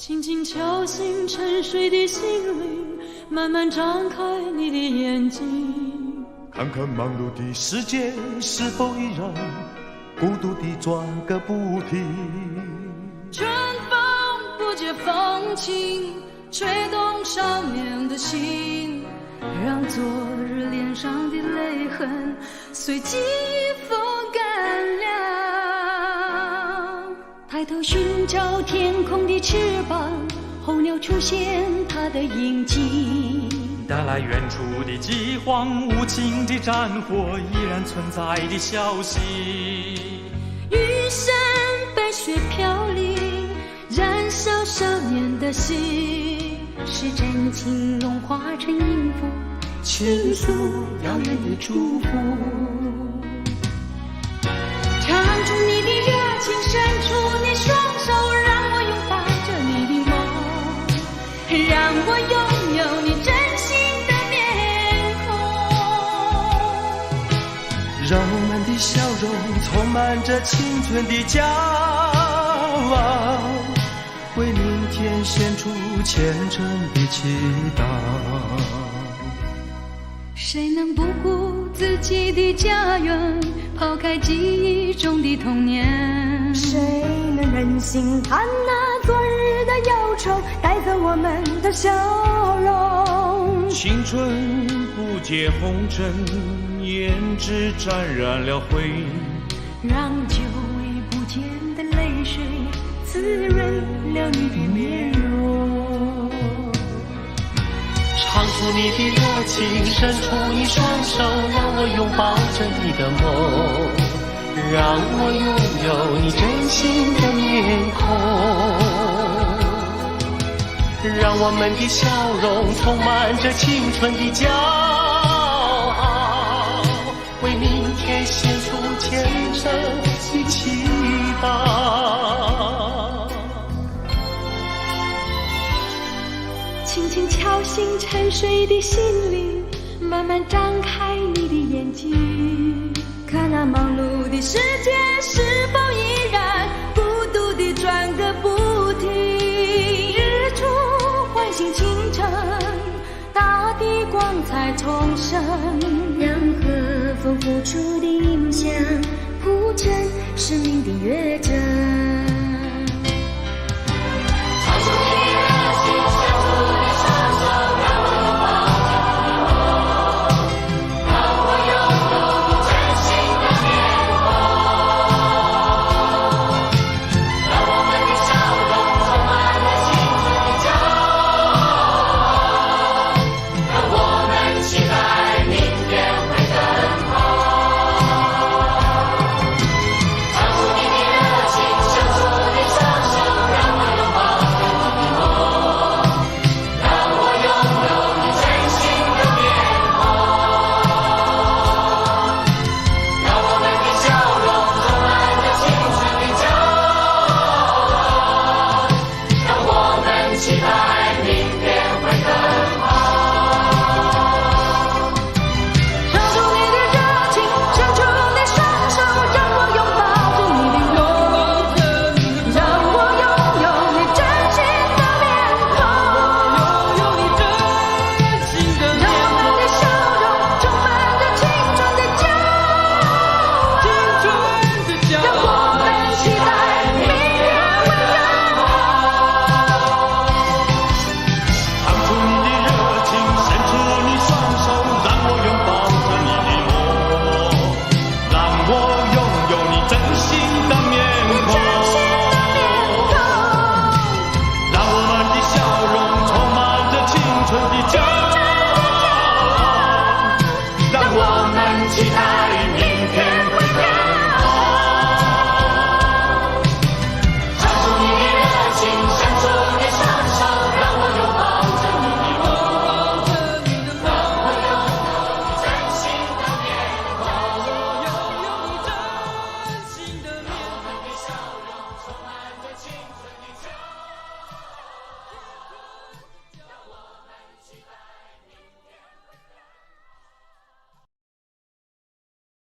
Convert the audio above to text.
輕輕敲醒沉睡的心靈，慢慢張開你的眼睛。看看忙碌的世界是否依然孤獨地轉個不停。春風不解風情，吹動少年的心，讓昨日臉上的淚痕隨季風乾了。抬頭尋找天空的翅膀，候鳥出現它的影跡。帶來遠處的饑荒，無情的戰火依然存在的消息。玉山白雪飄零，燃燒少年的心。是真情融化成音符，傾訴遙遠的祝福。唱出你的熱情，伸出你雙手，讓我擁抱着你的夢，讓我擁有你真心的面孔。讓我們的笑容充滿着青春的驕傲，為明天獻出虔誠的祈禱。誰能不顧自己的家園，拋開記憶中的童年？誰能忍心看那昨日的憂愁帶走我們的笑容？青春不解紅塵，胭脂沾染了灰，讓久違不見的淚水滋潤了你的面容。唱出你的熱情，伸出你雙手，讓我擁抱着你的夢，讓我擁有你真心的面孔。讓我們的笑容充滿着青春的驕傲，為明天獻出虔誠的祈禱。輕輕敲醒沉睡的心靈，慢慢張開你的眼睛。看那忙碌的世界是否依然孤獨地轉個不停。日出喚醒清晨，大地光彩重生。讓和風拂出的音響鋪成生命的樂章。唱出你的熱情，伸出你雙手，讓我擁抱着你的夢，讓我擁有你真心的面孔。讓我們的笑容充滿了青春的驕傲，讓我們期待明天會更好。唱出你的熱情，伸出你雙手，讓我擁抱着你的夢，讓我擁有你真心的面孔。讓我們的笑容充滿着青春的驕傲，讓我們期待明天會更好。唱出你的熱情，伸出你雙手，讓我擁抱着你的夢，讓我擁有你真心的面孔。讓我們的笑容充滿着青春的驕傲，讓我們期待明天會更好。唱出你的熱情，伸出你雙手，讓我擁抱着你的夢，讓我擁有你真心的面孔。讓我們的笑容充滿着青春的驕傲。